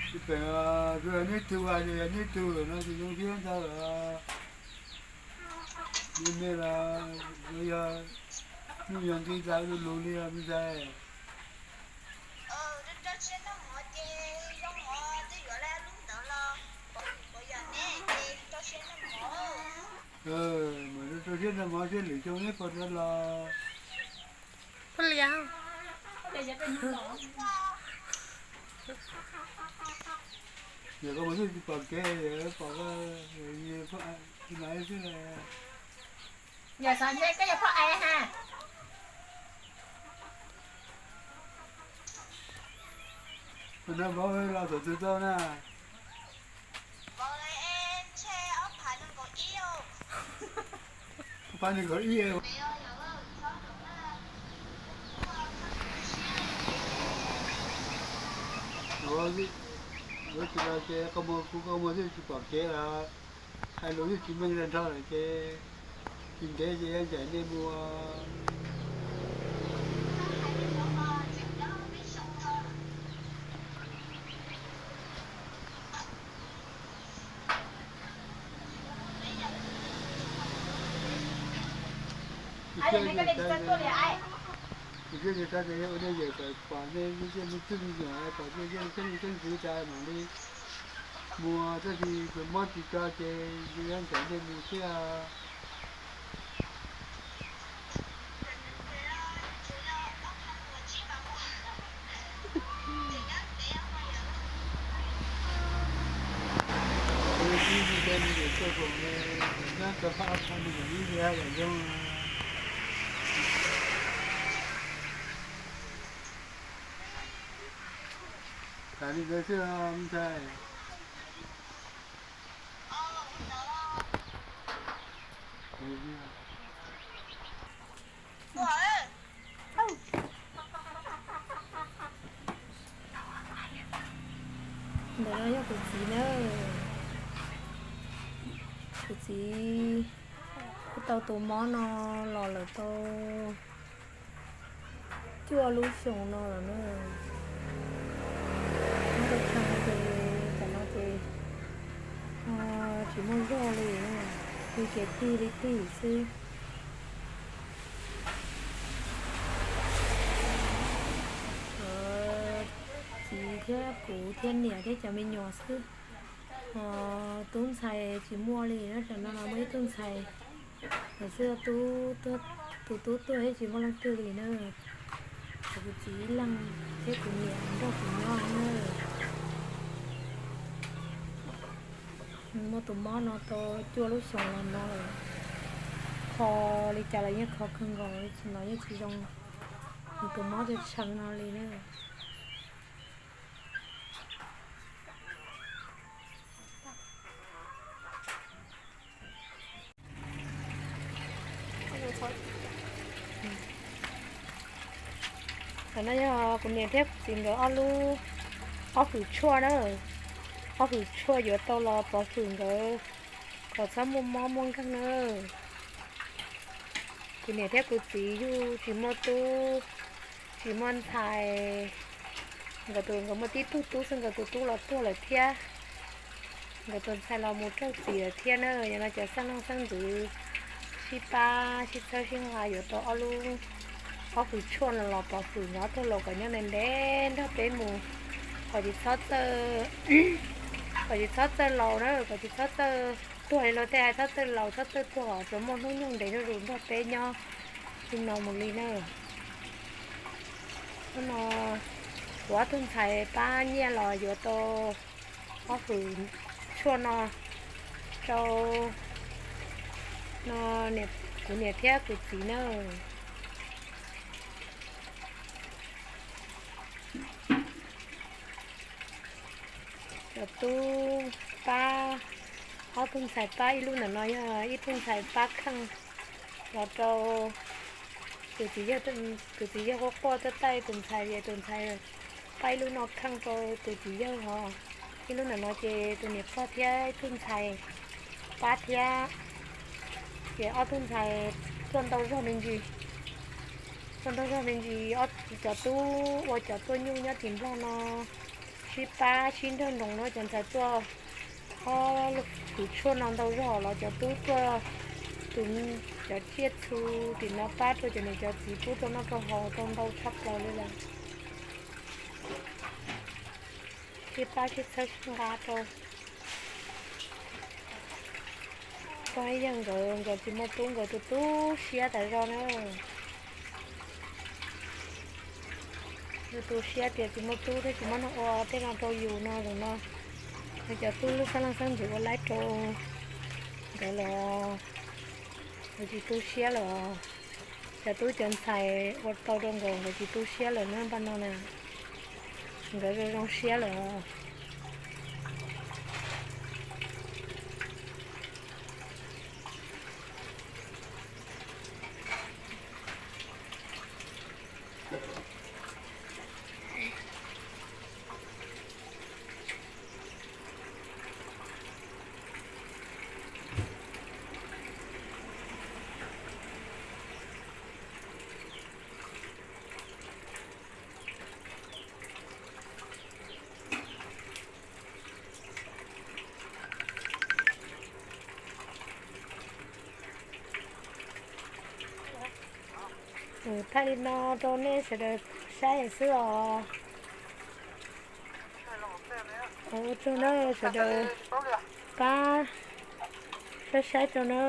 Tsis pem, yog neb tug, yog neb tug no ces zoo siab ntau lawm. Me me los yog hnub yog nqi tau lu lug li me ntxhais. Mam rau siab nrog mov seb lwm xyoo neb puas rov los. Yog koj mus twb tsis pom kev, pom koj, poj, xwb. Yog xav ntshe koj yog poj es ha. Ua no vauv los thaum twg tau na? Ob phav nees nkaum ib. Yuav tsis los ces koj mus kuv koj mus twb tsis pom kev lawm, hais lus twb tsis meej rau nrho lawm ces tsis ntev ces yuav ncaim nej mus. Tus siab nws txhais tes ua nej yawm tawm pom nej lub ntiaj me tub me nyuam, pom nej thiab lub xeeb lub xeeb ntxwv tas mam li mus, tab sis tus mob tsis tso ces yuav ncaim nej mus thiab. Ib ntsis ces nws yuav tuaj koom nyob tau ob phav nees nkaum ib li los zoo. Tham li ntawd xwb me ntxhais. Ntawm no yog kuv txiv na. Kuv txiv kuj tau tus mob no los lawm tau cuaj lub xyoos no lawm na. Mob tau tshee ces tam no ces tsis muaj zog li, tig ces tig li tig xwb. Txiv thiab kuv thiab niam thiab cov me nyuam xwb. Tub ntxhais tsis muaj li na, tam no no muaj ib tug ntxhais, tam xwb tus tub tuag thiab tsis muaj leej twg li na. Kuv txiv ib leeg thiab kuv niam nrog kuv nyob na. Muaj tus mob no tau cuaj lub xyoos los no lawm. Kho li cas los yeej kho kawg nkaus, tsis hnov yeej tsis zoo. Nws tus mob tshee no li na. Tam no yog kuv niam thiab kuv txiv nkawd ob lub, ob hwm tshuaj na. Ob hwm tshuaj yuav tau los pov hwm nkawd kom txhob muaj mob muaj nkeeg na. Kuv niam thiab kuv txiv yug tsis muaj tub tsis muaj ntxhais. Nkawd tus nkawd muaj tib tug tub xwb, nkawd tus tub los tuag lawm thiab. Nkawd tus ntxhais los mus raug txim lawm thiab na. Yog no cov xeeb leej xeeb ntxwv sib pab sib txhawb sib nqa yuav tau ob lub, ob hwm tshuaj no los pov hwm nkawd ob tug laus kom nyob ntev ntev nrog peb mus, kom tsis txhob txawj, kom tsis txhob txawj laus na, kom tsis txhob txawj tuag li luag tej hais, txhob txawj laus txhob txawj tuag, tsuas muaj hnub nyoog ntev zuj zus nrog peb nyob li no mus li na. Hnub no kuv ob tug ntxhais pab nyiaj los yuav tau ob hwm tshuaj no rau no, kuv niam thiab kuv txiv na. Cov tub pab, ob tug ntxhais pab ib lub ntawm no yog ib tug ntxhais pab kheej los rau Tus txiv yawg, tus txiv yawg quaj quaj tuaj taij tus ntxhais, tus ntxhais pab ib lub no kheej rau tus txiv yawg hos. Ib lub ntawm no ces tus niam pog thiab ib tug ntxhais pab thiab. Ces ob tug ntxhais tuaj ntau zog me ntsis, tuaj ntau zog me ntsis, cov tub ua cov tuaj nyuj nyob tim Nplog no sib pab sib nrag nroos no, cov ntxhais tuaj ob lub hwv tshuaj no ntau zog los cov tub tuaj tus, cov tsiaj txhu tim no pab rau cov niam cov txiv pub rau noj rau haus tau ntau tshaj plaws li lawm. Sib pab sib txhawb sib nqa rau. Pog ib yawg nkawd, nkawd tsis muaj tub, nkawd tu tu siab tas zog na. Yus tu siab tias tsis muaj tub thiab tsis muaj neeg ua tej no rau yus no, zaum no yus cov tub lub xab leej xab ntxwv ua laib rau nkawd los nkawd tsis tu siab lawm. Cov tub cov ntxhais ua tau rau nkawd, nkawd tsis tu siab lawm na npaj no na. Nkawd zoo zoo siab lawm. Thaij li no rau nej sawv daws saib xwb os. Ua tsaug na sawv daws pab saib saib rau na.